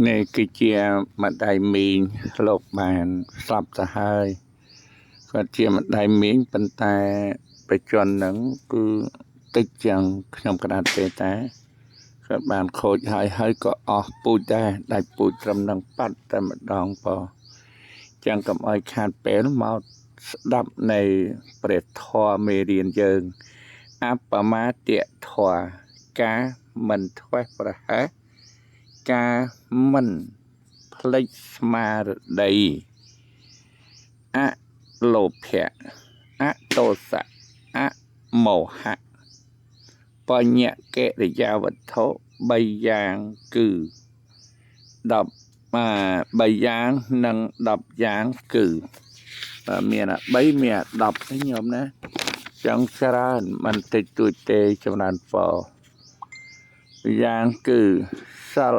នេះគឺជាម្ដាយមីងលោកបានស្លាប់ទៅហើយគាត់ជាម្ដាយមីងប៉ុន្តែបច្ចុប្បន្នហ្នឹងគឺតិចជាងខ្ញុំក្តាប់ទេតាគាត់បានខូចហើយហើយក៏អស់ពូជដែរដាច់ពូជត្រឹមនឹងប៉ាត់តែម្ដងប៉ុចឹងកុំឲ្យខាតពេលមកស្ដាប់នៃព្រះធម៌មេរៀនយើងអបមាទធម៌ការមិនធ្វេសប្រហែសការមិនភ្លេចស្មារតីអលោភៈអទោសៈអមោហៈបញ្ញកិរិយាវត្ថុ3យ៉ាងគឺ10 3យ៉ាងនិង10យ៉ាងគឺមាន3មាន10ទេញោមណាចង់ច្រើនមិនតិចតួចទេចម្រើនពរយ៉ាងគឺសិល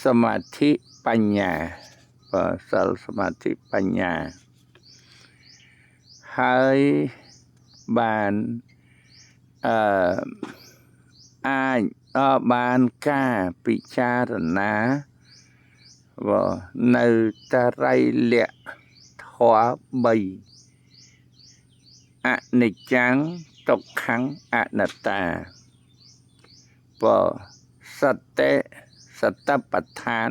សមាធិបញ្ញាបើសិលសមាធិបញ្ញាហើយបានអឺអាចបានការពិចារណានៅតរិលក្ខធម៌3អនិច្ចំទុក្ខំអនត្តាបើសតិសតបដ្ឋាន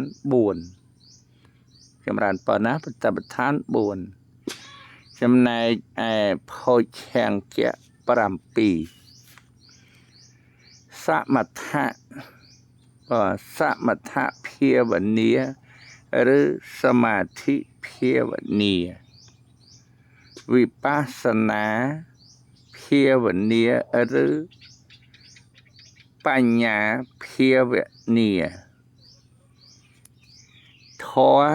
4ចម្រើនប៉ុណ្ណាបតបដ្ឋាន4ចំណែកឯភោជង្គៈ7សមថៈបើសមថភាវនាឬសមាធិភាវនាវិបស្សនាភាវនាឬបញ្ញាភាវនាធម៌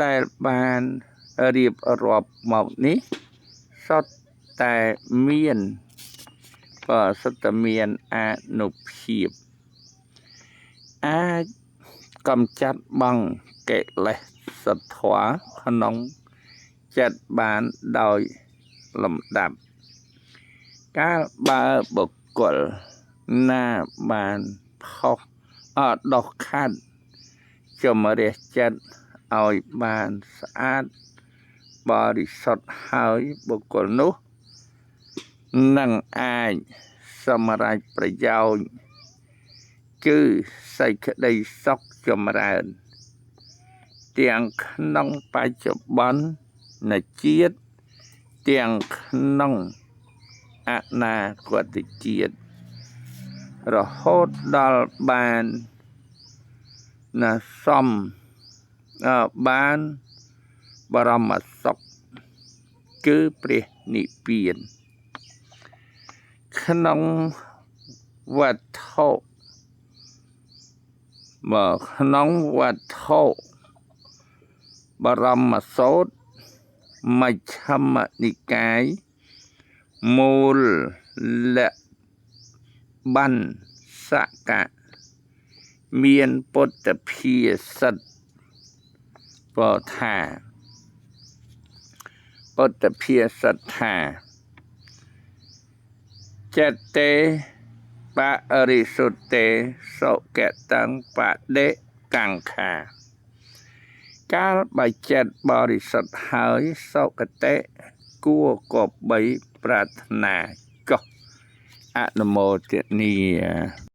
ដែលបានរៀបរាប់មកនេះសុទ្ធតែមានបើសុទ្ធតែមានអានុភាពអាចកំចាត់បងកិលេសធម៌ក្នុងចិត្តបានដោយលំដាប់កាលបើបុគ្គលណាបានផុសអត់ដោះខាត់ជំរះចិត្តឲ្យបានស្អាតបរិសុទ្ធហើយបុគ្គលនោះនឹងអាចសម្រេចប្រយោជន៍គឺសេចក្តីសុខចម្រើនទាំងក្នុងបច្ចុប្បន្នជាតិទាំងក្នុងអនាគតជាតិរហូតដល់បានណាសំបានបរមសុខគឺព្រះនិព្វានក្នុងវត្ថុមកក្នុងវត្ថុបរមសូត្រមជ្ឈិមនិកាយមូលលបណ្ណសកៈមានពុទ្ធភាសិតបថាពុទ្ធភាសិតថាចិត្តទេបរិសុទ្ធទេសុគតੰបដិកង្ខាកាលបើចិត្តបរិសុទ្ធហើយសុគតិគួរគប្បីប្រាថ្នាចុះអនុមោទនា។